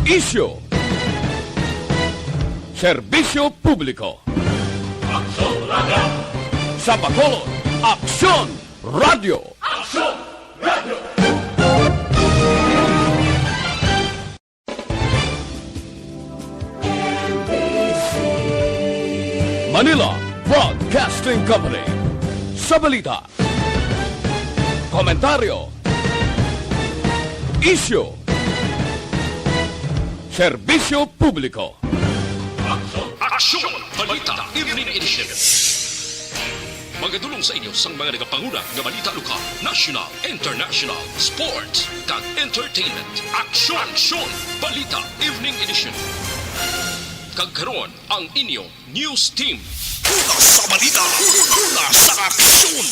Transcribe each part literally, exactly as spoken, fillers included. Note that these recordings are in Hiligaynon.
Isyu. Serbisyo publiko. Aksyon Radio. Sa Bacolod, Aksyon Radio. Aksyon Radio. Manila Broadcasting Company. Sa balita, komentaryo, isyu, serbisyo publiko. Aksyon! Balita Evening Edition. Magadulong sa inyo sang mga nagapanguna nga balita lokal, national, international, sports, kag entertainment. Aksyon! Aksyon! Balita Evening Edition. Kag karon, ang inyo news team. Una sa balita, una sa aksyon.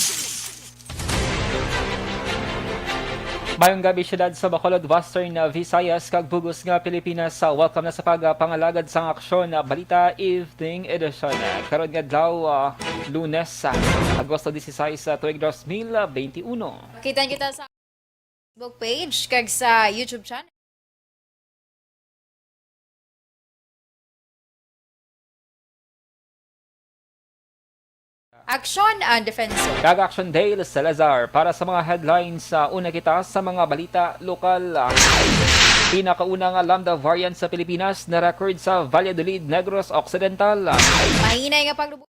Mayong gabi, siyudad sa Bacolod, Western Visayas, kag bug-os nga Pilipinas. Welcome na sa pagpangalagad sang Aksyon Balita Evening Edition. Karon nga adlaw, ah, Lunes, ah, Agosto dieciséis, ah, tuig dos mil veintiuno. Makita kita sa Facebook page kag sa YouTube channel. Aksyon ang Defensor. Kag Aksyon Dale Salazar para sa mga headlines. Sa una kita sa mga balita lokal. Pinakauna nga Lambda variant sa Pilipinas na-record sa Valladolid, Negros Occidental. Mahinay nga paglubot.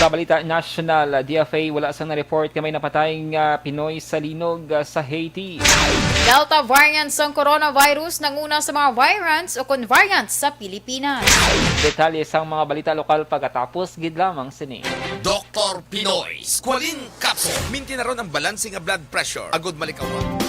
Sa balita nasyonal, D F A wala sang na-report nga may napatay nga Pinoy sa linog, ah, sa Haiti. Delta variant sang coronavirus nanguna sa mga variants o kon variants sa Pilipinas. Detalye sang mga balita lokal pagkatapos gid lamang sini. Doktor Pinoy, Squalene Capsule. Minti na ron ang balanse nga blood pressure agud malikawan.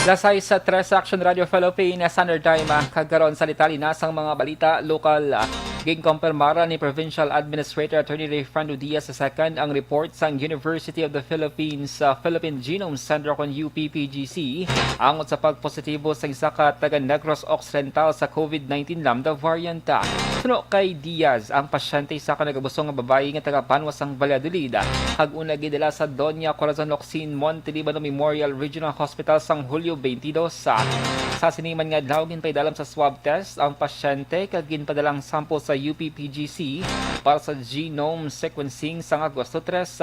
Dasay sa Tres Action Radio Philippines, Standard Time, ah, kag karon sa detalye na sang mga balita lokal. Ginkompirmara ni Provincial Administrator Attorney Rayfrando Diaz the second ang report sang University of the Philippines, ah, Philippine Genome Center kon U P P G C, angot sa pagpositibo sa isa ka taga Negros Occidental sa COVID nineteen Lambda variant. Suno kay Diaz, ang pasyente isa ka nagabusong nga babayi nga taga banwa sang Valladolid, kag una gidala sa Doña Corazon Locsin Montelibano Memorial Regional Hospital sang Hulyo twenty-two. Sa sini man nga adlaw, ginpaidalom sa swab test ang pasyente kag ginpadala ang sample sa U P P G C para sa genome sequencing sang Agosto tres.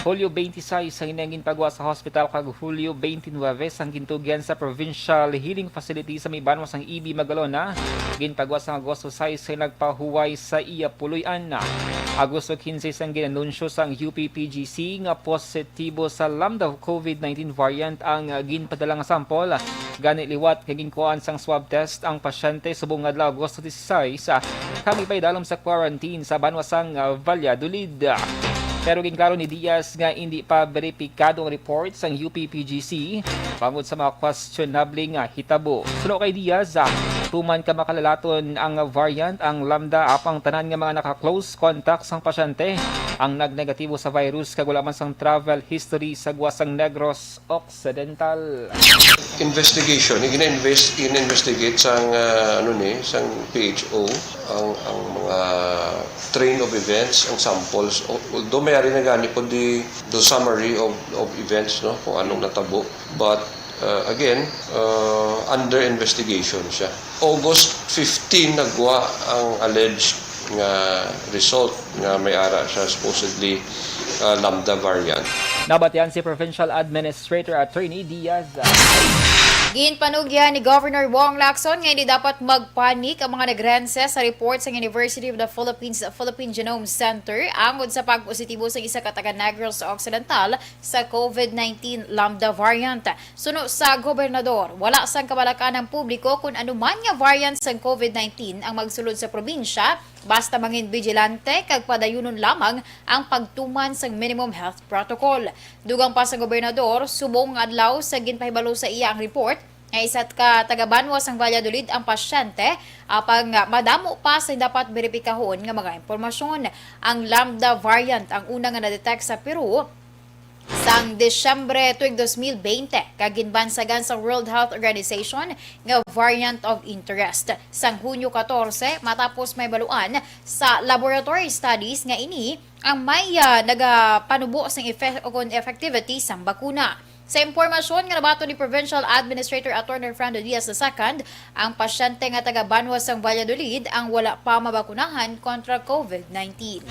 Hulyo twenty-six ang inang ginpagwa sa hospital kag Hulyo twenty-nine sang gintugyan sa Provincial Healing Facility sa may banwa sang E B Magalona. Ginpagwa sang Agosto sais sa nagpahuway sa iya puloy-an. Agosto quince sang ginanunsyo sang U P P G C nga positibo sa Lambda COVID nineteen variant ang, ah, ginpadala nga sample. Gani liwat nga ginkuhaan sang swab test ang pasyente subong nga adlaw, Agosto dieciséis, ah, kag ipaidalom sa quarantine sa banwa sang, ah, Valladolid. Pero ginklaro ni Diaz nga indi pa beripikado ang report sang U P P G C bangod sa mga questionable nga hitabo. Suno kay Diaz, ah, tuman ka makalalaton ang variant ang Lambda, apang tanan nga mga naka-close contact sang pasyente ang nagnegatibo sa virus kag wala man sang travel history sa gwa sang Negros Occidental. Investigation, gina-invest-, gina-investigate sang, ah, ano ni, sang P H O ang, ang mga train of events, ang samples. Al-, although may ari na gani po di the summary of, of events, no, kung anong natabo. But, uh, again, uh, under investigation siya. August fifteen nagwa ang alleged nga result nga may ara siya supposedly, uh, Lambda variant. Nabatian si Provincial Administrator Attorney Diaz. Ginpanugyan ni Governor Wong Lacson nga hindi dapat magpanik ang mga nagrense sa report sa University of the Philippines Philippine Genome Center angod sa pagpositibo sa isa ka taga Negros Occidental sa COVID nineteen Lambda variant. Suno sa gobernador, wala sang kabalak-an ang publiko kon ano man nga variant sang COVID nineteen ang magsulod sa probinsya, basta mangin bigilante kag padayunon lamang ang pagtuman sang minimum health protocol. Dugang pa sa gobernador, subong nga adlaw sa ginpahibalo sa iya ang report nga isa ka taga-banwa sang Valladolid ang pasyente, apang madamo pa sa dapat beripikahon nga mga impormasyon. Ang Lambda variant ang una nga na-detect sa Peru sang Disyembre tuig dos mil bente, kag ginbansagan sa World Health Organization nga variant of interest. Sang Hunyo katorse, matapos mahibaluan sa laboratory studies nga ini ang may, ah, nagapanubo sang effe-, o kon effectivity sang bakuna. Sa impormasyon nga nabaton ni Provincial Administrator Attorney Fernando Diaz the second, ang pasyente nga taga-banwa sang Valladolid ang wala pa mabakunahan kontra COVID nineteen.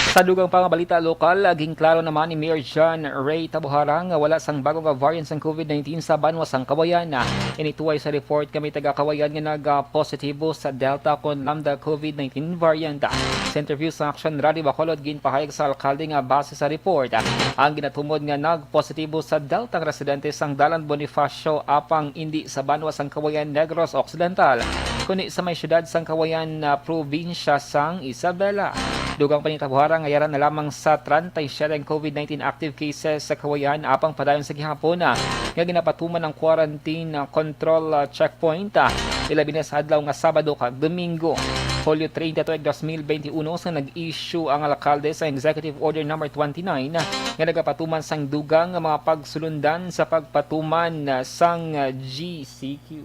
Sa dugang pa nga balita lokal, ginklaro naman ni Mayor John Ray Tabuhara nga wala sang bago nga variant sang COVID nineteen sa banwa sang Kawayan. Ini tuway sa report nga may taga-Kawayan nga nag-positibo sa Delta kon Lambda COVID nineteen variant. Sa interview sa Action Radio Bacolod, ginpahayag sa alkalde nga base sa report, ang ginatumod nga nag-positibo sa Delta ang residente sang Dalan Bonifacio, apang indi sa banwa sang Kawayan, Negros Occidental, kundi sa may siyudad sang Kawayan, ah, probinsya sang Isabela. Dugang pa ni Tabuhara nga yara na lamang sa treinta y siete ang COVID nineteen active cases sa Kawayan, apang padayon sa gihapon, ah, nga ginapatuman ang quarantine, ah, control, ah, checkpoint, ah, ilabi na sa adlaw nga Sabado kag Domingo. Hulyo treinta tuig dos mil bente uno sa nag-issue ang alkalde sa Executive Order Number twenty-nine nga nagapatuman sang dugang nga mga pagsulundan sa pagpatuman, ah, sang, ah, G C Q.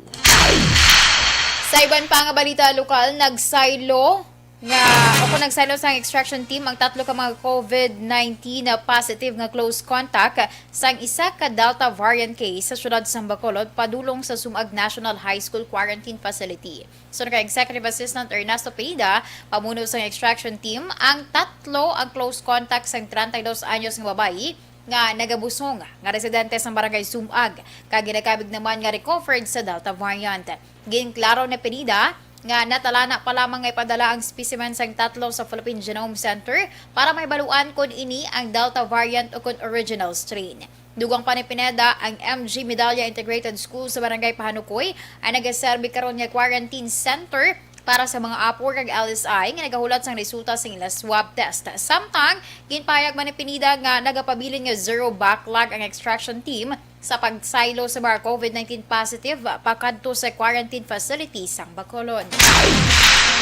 Sa iban pa nga balita lokal, nagsaylo nga, o kung nagsaylo sang extraction team ang tatlo ka mga COVID nineteen na positive nga close contact sang isa ka Delta variant case sa siyudad sang Bacolod padulong sa Sumag National High School Quarantine Facility. Suno kay Executive Assistant Ernesto Pineda, pamuno sang extraction team, ang tatlo ang close contact sang treinta y dos anyos nga babayi nga nagabusong nga residente sang Barangay Sumag, kag ginakabig naman nga recovered sa Delta variant. Ginklaro ni Pineda nga natalana pa lamang nga ipadala ang specimen sang tatlo sa Philippine Genome Center para mahibaluan kon ini ang Delta variant o kon original strain. Dugang pa ni Pineda, ang M G Medalla Integrated School sa Barangay Pahanukoy ang nagaserbi karon nga quarantine center para sa mga apor kag L S I nga nagahulat sang resulta sa ila swab test. Samtang, ginpahayag man ni Pineda nga nagapabilin nga zero backlog ang extraction team sa pagsaylo sa mga COVID nineteen positive pakadto sa quarantine facility sang Bacolod.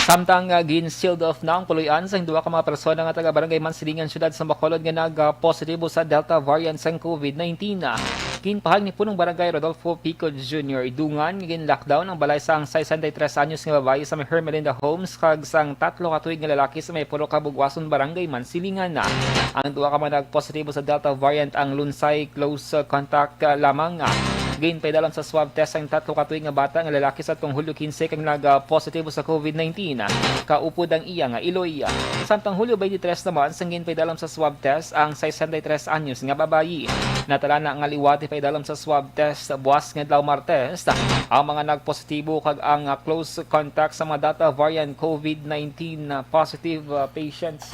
Samtang, ah, gin-sealed off na ang puloy-an sang duha ka mga persona nga taga Barangay Mansilingan, Siyudad sa Bacolod nga nag-positibo sa Delta variant sang COVID nineteen. Ginpahayag ni Punong Barangay Rodolfo Pico Junior Idungan nga gin-lockdown ang balay sang sesenta y tres anyos nga babayi sa may Hermelinda Homes kag sang tatlo ka tuig nga lalaki sa may Purok Kabugwason, Barangay Mansilingan. Ang duha ka mga nagpositibo sa Delta variant ang lunsay close contact, ah, lamang. Ginpaidalom sa swab test ang tatlo ka tuig nga bata nga lalaki sa atong Hulyo quince kag nag-positibo sa COVID nineteen. Kaupod ang iya nga iloy. Samtang Hulyo twenty-three naman sang ginpaidalom sa swab test ang sesenta y tres anyos nga babayi. Natala na nga liwat ipaidalom sa swab test buas nga adlaw, Martes, ang mga nagpositibo kag ang, ah, close contact sa mga Delta variant COVID nineteen, ah, positive, ah, patients.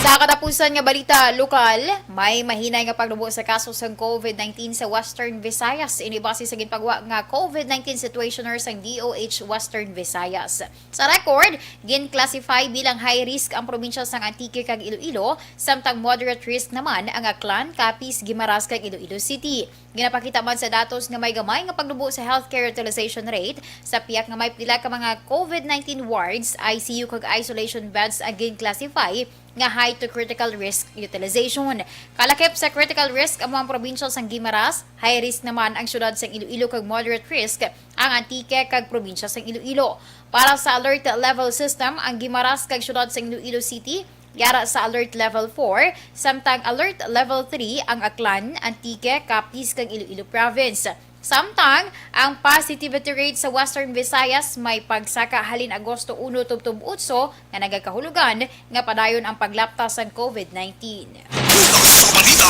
Sa katapusan nga balita lokal, may mahinay nga pagnubo sa kaso sang COVID nineteen sa Western Visayas. Ini base sa ginpagwa nga COVID nineteen situationer sang D O H Western Visayas. Sa record, gin-classify bilang high risk ang probinsya sang Antique kag Iloilo, samtang moderate risk naman ang Aklan, Capiz, Guimaras kag Iloilo City. Ginapakita man sa datos nga may gamay nga pagnubo sa healthcare utilization rate sa piyak nga may pila ka mga COVID nineteen wards, I C U kag isolation beds ang gin-classify nga high to critical risk utilization. Kalakip sa critical risk amo ang probinsya sang Guimaras, high risk naman ang siyudad sang Iloilo kag moderate risk ang Antique kag probinsya sang Iloilo. Para sa alert level system, ang Guimaras kag siyudad sang Iloilo City yara sa alert level four, samtang alert level three ang Aklan, Antique, Capiz kag Iloilo Province. Samtang ang positivity rate sa Western Visayas may pagsaka halin Agosto uno tubtob otso nga nagakahulugan nga padayon ang paglapta sang COVID nineteen. Sa balita,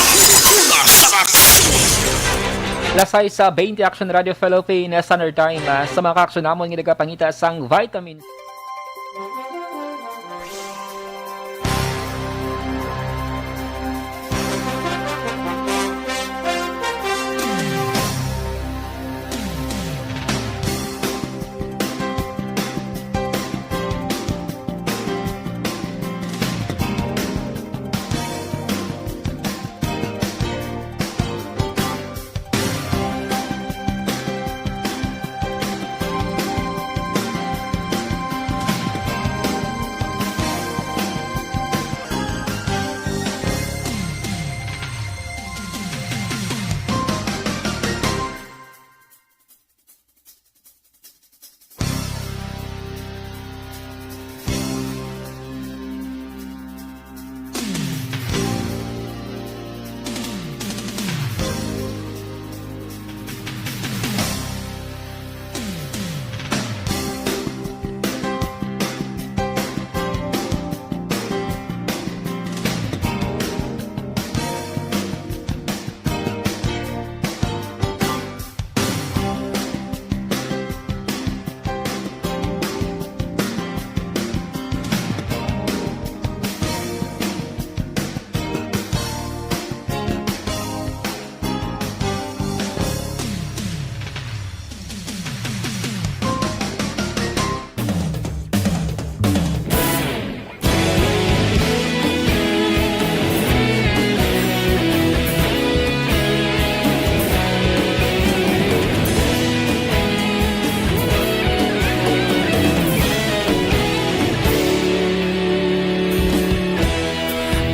una sa aksyon. Lasay sa twenty Action Radio Philippines Standard Time, ah, sa mga kaaksyon namon nga nagapangita sang vitamin.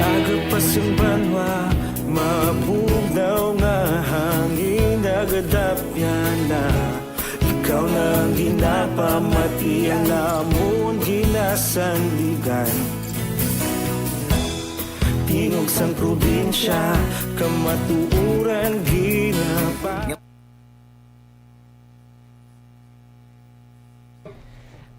Aga pa sang banwa, mabugnaw nga hangin nagadapyan na. Ikaw na ang ginapamati, ang amon ginasandigan. Tingog sang probinsya, kamatuoran ginapa-.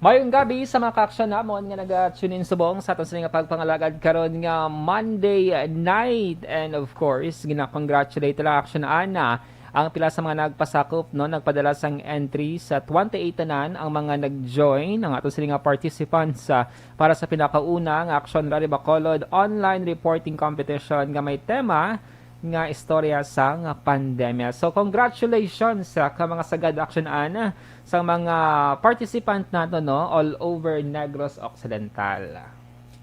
Mayong gabi sa mga kaaksyon namon nga naga-tune in subong sa aton sini nga pagpangalagad karon nga Monday night. And of course, gina-congratulate lang Action Ana ang pila sa mga nagpasakop, no, nagpadala sang entry sa twenty-eight tanan ang mga nag-join, ang aton sini nga participants, ah, para sa pinakauna nga Action Rally Bacolod online reporting competition nga may tema nga istorya sang pandemya. So, congratulations sa ka mga sagad Action Ana, sa mga participant nato, no, all over Negros Occidental.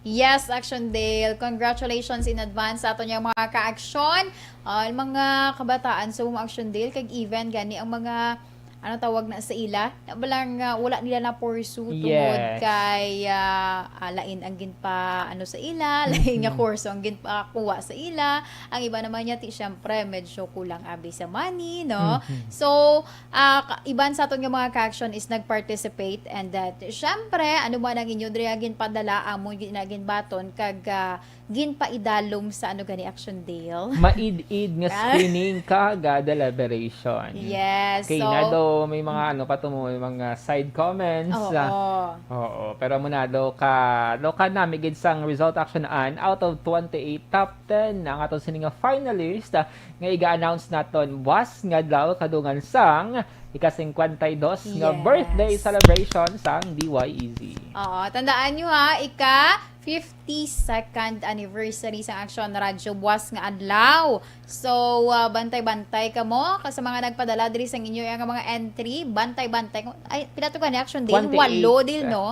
Yes, Action Dale. Congratulations in advance sa aton yang mga ka-action. Ah, mga kabataan sa mga Action Dale, kag even gani ang mga, ano tawag na sa ila, na balang, ah, wala nila na pursue tungod Yes. kay, ah, ah, lain ang ginpa, ano sa ila, lain nga Mhm. kurso ang ginpakuha sa ila. Ang iba naman niya, ti, syempre, medyo kulang abi sa money, no? Mhm. So, ah, ka-, iban sa aton nga mga ka-action is nag-participate and that, syempre, ano man ang inyo diri nga ginpadala, amo gyud na ginbaton kag, ah, ginpaidalom sa ano gani, Action Dale. Maid-id nga Ah. screening kag, ah, deliberation. Yes, Okay, so na daw may mga ano pa to mo, may mga side comments, Oo. ah, oo, pero amo na daw ka, daw ka nami gid sang result, Action Ann, out of twenty-eight, top ten ang aton sini nga finalist, ah, nga iga-announce naton buas nga adlaw kadungan sang ika-singkwenta y dos nga Yes. birthday celebration sang D Y E Z. Oo, tandaan nyo ha, ika fifty-second anniversary sang Action Radyo buas nga adlaw. So, ah, bantay-bantay kamo ka sa mga nagpadala diri sang inyo nga mga entry, bantay-bantay. Ay, pila to gani, Action Dale? Twenty-eight. Walo, Dale, no?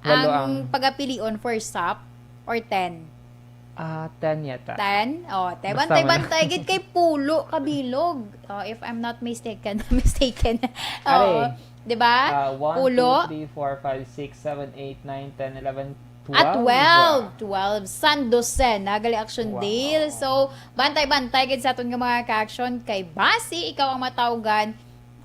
Walo Ang ang pagapilion for sap or ten? Ah, ten yata. Ten? Oh, te, Basta bantay-bantay wala. gid kay pulo ka bilog. Oh, if I'm not mistaken, mistaken. Oh, Are, di ba? ah, one, Pulo? two, three, four, five, six, seven, eight, nine, ten, eleven, Ah, twelve. twelve. Twelve. San Jose, nagali Action Wow. Dale. So, bantay-bantay gid sa aton nga mga ka-action kay basi ikaw ang matawgan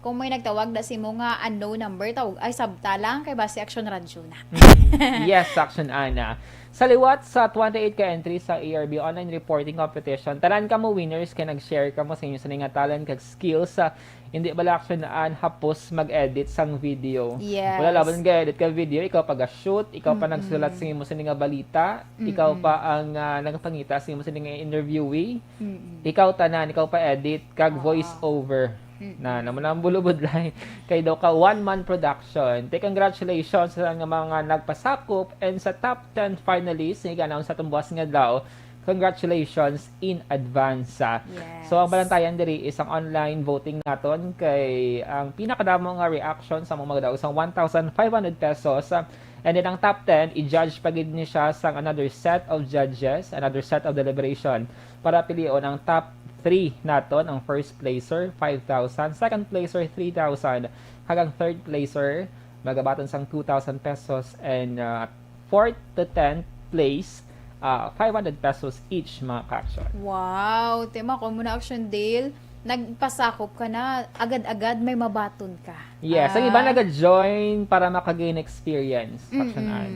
kung may nagtawag na sa imo nga unknown number, tawag, ay, sabta lang kay basi Action Radyo na. Mm. Yes, Action Ann. Sa liwat sa twenty-eight ka entry sa A R B online reporting competition, tanan kamo winners kay nag-share kamo sa inyo sini nga talent kag skills. Sa hindi bala, Action Ann, hapos mag-edit sang video. Yes. Wala laban ga-edit ka video, ikaw pa ga-shoot, ikaw pa Mm-mm. nagsulat sa imo sini nga balita, ikaw Mm-mm. pa ang, ah, nagpangita sa imo sini nga interviewee. Mm-mm. Ikaw tanan, ikaw pa edit kag Oo. voice over. Mm-mm. Na, namo na ang bulubudlay. Kay daw ka one-man production. Te, congratulations sa nga mga nagpasakop and sa top ten finalists nga i-announce sa atong buas nga adlaw. Congratulations in advance, ah. Yes. So, ang balantayan diri is ang online voting naton kay ang pinakadamo nga reaction sa mga magdaog sang one thousand five hundred pesos, ah, and then ang top ten, i-judge pa gid ni siya sang another set of judges, another set of deliberation. Para pilion ang top three naton, ang first placer, five thousand, second placer, three thousand, kag ang third placer, magabaton sang two thousand pesos, and, uh, fourth to tenth place, uh, five hundred pesos each, mga ka-action. Wow! Tema ko muna, Action Dale. Nagpasakop ka na, agad-agad may mabaton ka. Yes, ang iba Ah. nag-join para makagain experience, Action Mm-mm. Ann.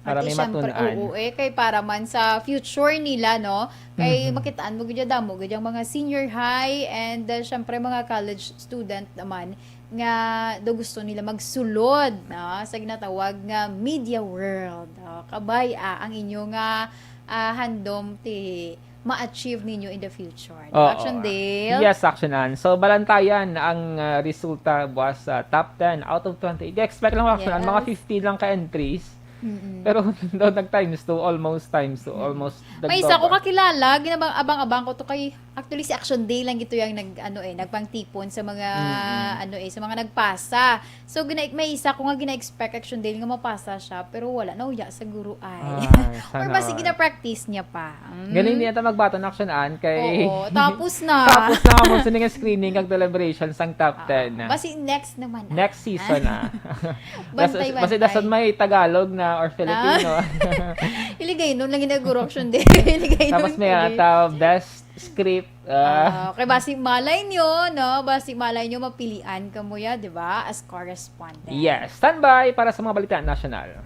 Para Pati may syempre, matun-an. Oo, eh, kay para man sa future nila, no? Kay Mhm. makitaan mo gid, damo gid ang mga senior high and, uh, syempre, mga college student naman nga do gusto nila magsulod, no, sa ginatawag nga media world. Oh, kabay, ah, ang inyo nga, ah, handom ti ma-achieve ninyo in the future. Oo. Action Dale? Yes, Action Ann. So, balantayan ang, ah, resulta buwas sa top ten out of twenty. I-expect lang, Action Ann, mga Yes. fifty lang ka entries. Mm-mm. Pero daw nag-times two, almost times two, Mm. almost May isa ko nagdobal. kakilala, ginabang-abang-abang ko to kay, actually, si Action Dale lang ito yung nag, ano eh, nagpangtipon sa mga, Mm-mm. ano eh, sa mga nagpasa. So, gina-, may isa ko nga gina-expect, Action Dale, nga mapasa siya, pero wala, nauya sa guro ay. Ay, Or sana basi all. gina-practice niya pa. Mm. Galing niya ta magbaton, Action Ann, kay Oo, tapos na. Tapos na mo sa nga screening kag deliberation sang top Ah, ten. basi next naman, ah. Next season, ah. Bantay, Basi, basi bantay. dason may Tagalog na or Filipino. Ah. Iligay nun lang ginaguro, Action Dale. Iligay Tapos nun may lagi. ata best script, ah. Ah, kay basi malay nyo, no? Basi malay nyo, mapilian ka mo ya, di ba? As correspondent. Yes. Standby para sa mga balita nasyonal.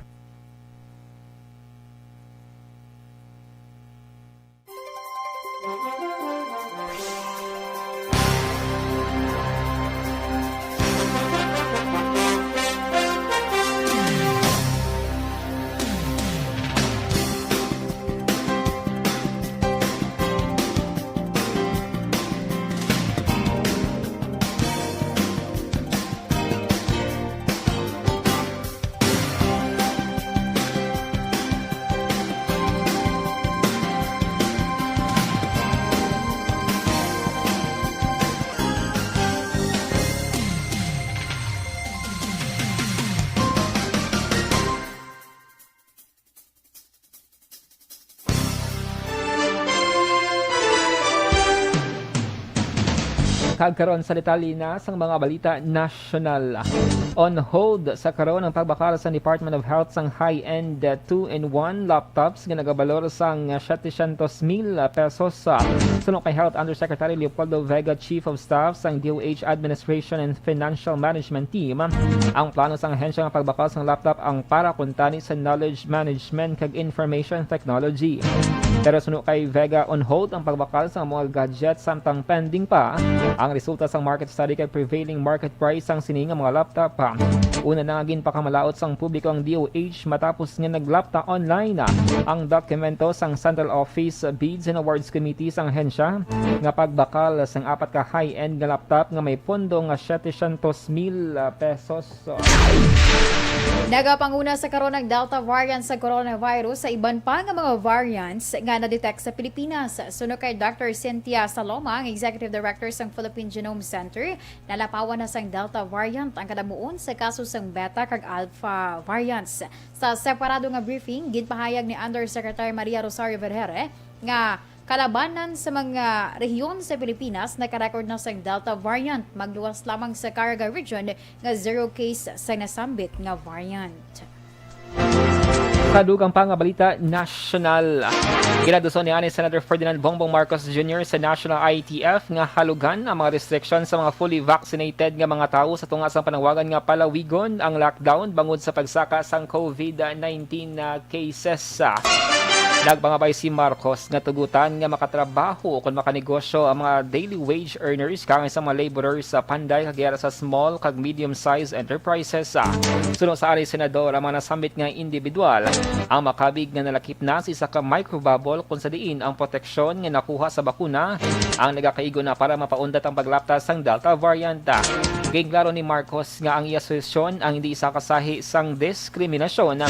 Kag karon sa detalye na sang mga balita nasyonal. On hold sa karon ang pagbakal sa Department of Health sang high-end, uh, two-in-one laptops nga nagabalor sang, uh, siyete syentos mil pesos. Suno kay Health Undersecretary Leopoldo Vega, Chief of Staff sang D O H Administration and Financial Management Team, ang plano sang ahensya nga pagbakal sang laptop ang para kuntani sa knowledge management kag information technology. Pero suno kay Vega, on hold ang pagbakal sa mga gadget samtang pending pa ang resulta sang market study kag prevailing market price sang sini nga mga laptop. Una na nga ginpakamalaut sang publiko ang D O H matapos nga naglapta online ang dokumento sang Central Office Bids and Awards Committee sang ahensya nga pagbakal sang apat ka high-end nga laptop nga may pondo nga siyete syentos mil pesos. Nagapanguna sa karon ang Delta variant sa coronavirus sa iban pa nga mga variants nga na-detect sa Pilipinas. Suno kay Doctor Cynthia Saloma, ang Executive Director sang Philippine Genome Center, nalapawan na sang Delta variant ang kadamuon sa kaso sang Beta kag Alpha variants. Sa separado nga briefing, ginpahayag ni Undersecretary Maria Rosario Vergeire nga kalabanan sa mga rehiyon sa Pilipinas nakarecord na sang Delta variant, magluwas lamang sa Caraga Region nga zero case sa nasambit nga variant. Sa dugang pa nga balita nasyonal, ginaduson ni ani Senator Ferdinand Bongbong Marcos Junior sa National I T F nga halugan ang mga restriction sa mga fully vaccinated nga mga tawo sa tunga sang panawagan nga palawigon ang lockdown bangod sa pagsaka sang COVID nineteen na cases. Nagpangabay si Marcos nga tugutan nga makatrabaho ukon makanegosyo ang mga daily wage earners kag sa mga laborers sa panday kag yara sa small kag medium-sized enterprises. Suno sa ari Senador, ang mga nasambit nga individual ang makabig nga nalakip na sa isa ka microbubble kung sa diin ang proteksyon nga nakuha sa bakuna ang nagakaigo na para mapaundat ang paglapta sang Delta variant. Ginklaro ni Marcos nga ang iya solusyon ang hindi isa ka sahi sang diskriminasyon,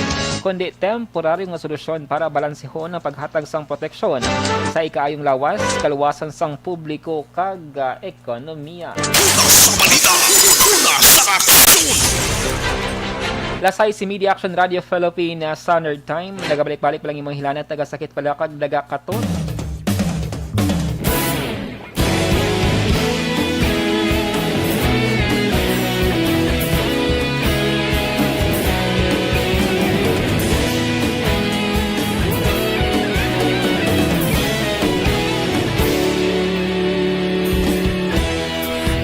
kundi temporaryo nga solusyon para balansehon ang paghatag sang proteksyon sa ikaayong lawas, kaluwasan sang publiko kag, ah, ekonomiya. Una sa balita, una sa aksyon. Lasay si Media Action Radio Philippine, ah, Standard Time. Nagabalik-balik pa lang imong hilanat, nagasakit pala kag nagakatot.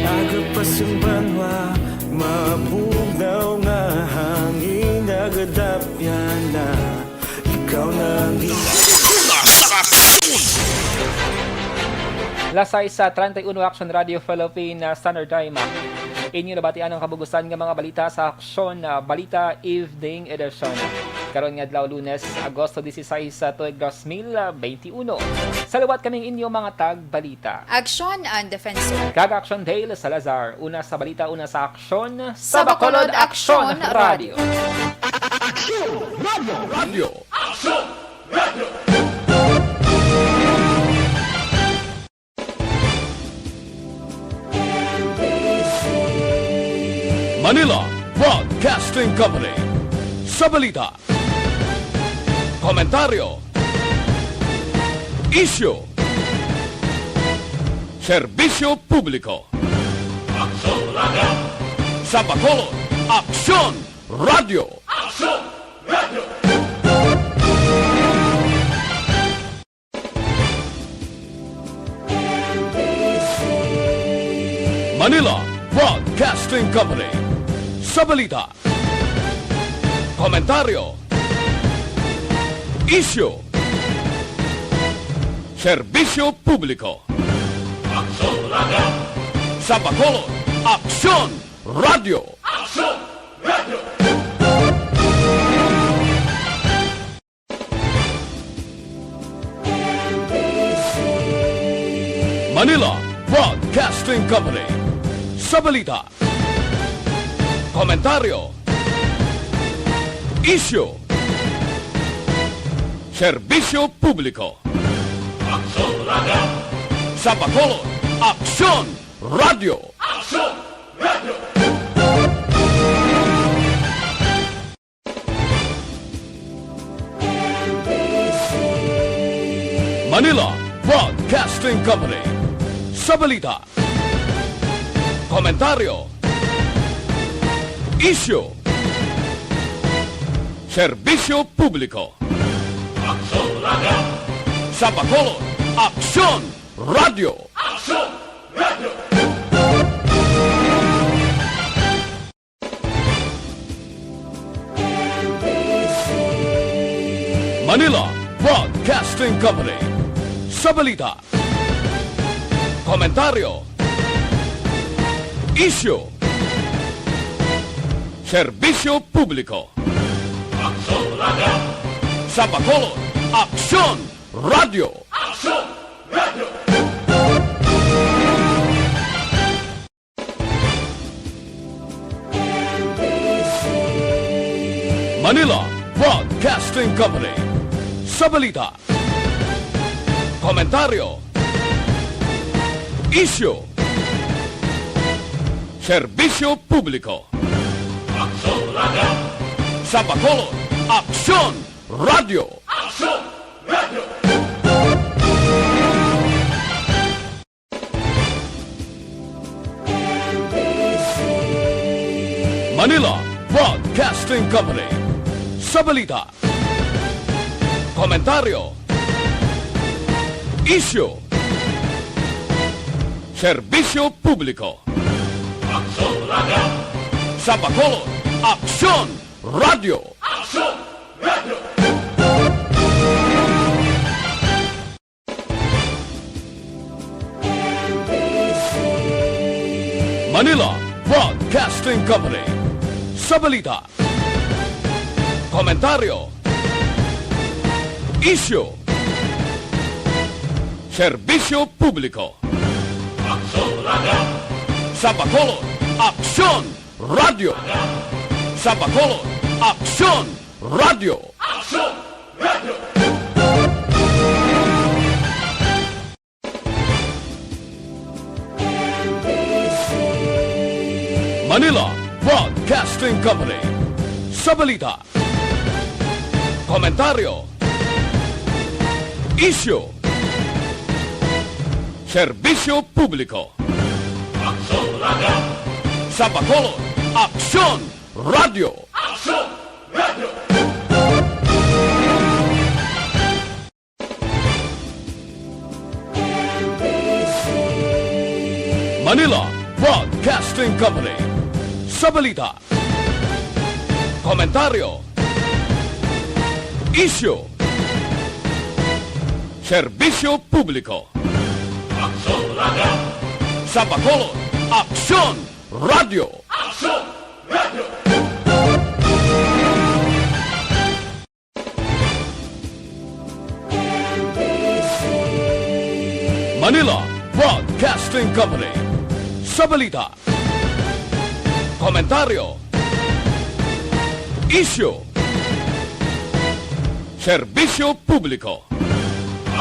Agapas ang banwa, mabugnaw nga hangin, nagadapyan na. Ikaw na ang Una sa aksyon. Lasay sa treinta y uno Action Radio Philippine, ah, Standard Time. Inyo nabatian ang kabugusan nga mga balita sa Aksyon, ah, Balita Evening Edition. Karon nga adlaw, Lunes, Agosto dieciséis, sa tuig dos mil veintiuno. Sa liwat kaming inyo mga tagbalita. Aksyon ang Defensor. Kag Aksyon Dale Salazar. Una sa balita, una sa aksyon. Sa Bacolod, Aksyon Radio. Aksyon Radio. Radio. Aksyon Radio. Manila Broadcasting Company. Sa balita, komentaryo, isyu, serbisyo publiko. Aksyon Radio. Sa Bacolod, Aksyon Radio. Aksyon Radio. Manila Broadcasting Company. Sa balita, komentaryo, isyu, serbisyo publiko. Aksyon Radio. Sa Bacolod, Aksyon Radio. Aksyon Radio. Manila Broadcasting Company. Sa balita, komentaryo, isyu, serbisyo publiko. Aksyon Radio. Sa Bacolod, Aksyon Radio. Aksyon Radio. Manila Broadcasting Company. Sa balita, Komentaryo. Isyu. Serbisyo publiko. Aksyon Radio. Sa Bacolod, Aksyon Radio. Aksyon Radio. Manila Broadcasting Company. Sa balita, komentaryo, isyu, serbisyo publiko. Aksyon Radio. Sa Bacolod, Aksyon Radio. Aksyon Radio. Manila Broadcasting Company. Sa balita, komentaryo, isyu, serbisyo publiko. Aksyon Radio. Sa Bacolod, Aksyon Radio. Aksyon Radio. Manila Broadcasting Company. Sa balita, komentaryo, isyu, serbisyo publiko. Aksyon Radio. Sa Bacolod, Aksyon Radio. Aksyon Radio. Manila Broadcasting Company. Sa balita, komentaryo, isyu, serbisyo publiko. Aksyon Radio. Sa Bacolod, Aksyon Radio. Sa Bacolod, Aksyon Radio. Aksyon Radio. Manila Broadcasting Company. Sa balita, komentaryo, isyu, serbisyo publiko. Aksyon Radio. Sa Bacolod, Aksyon Radio. Aksyon Radio. Manila Broadcasting Company. Sa balita, komentaryo, isyu, serbisyo publiko. Aksyon Radio. Sa Bacolod, Aksyon Radio. Aksyon Radio. Manila Broadcasting Company. Sa balita, komentaryo, isyu, serbisyo publiko.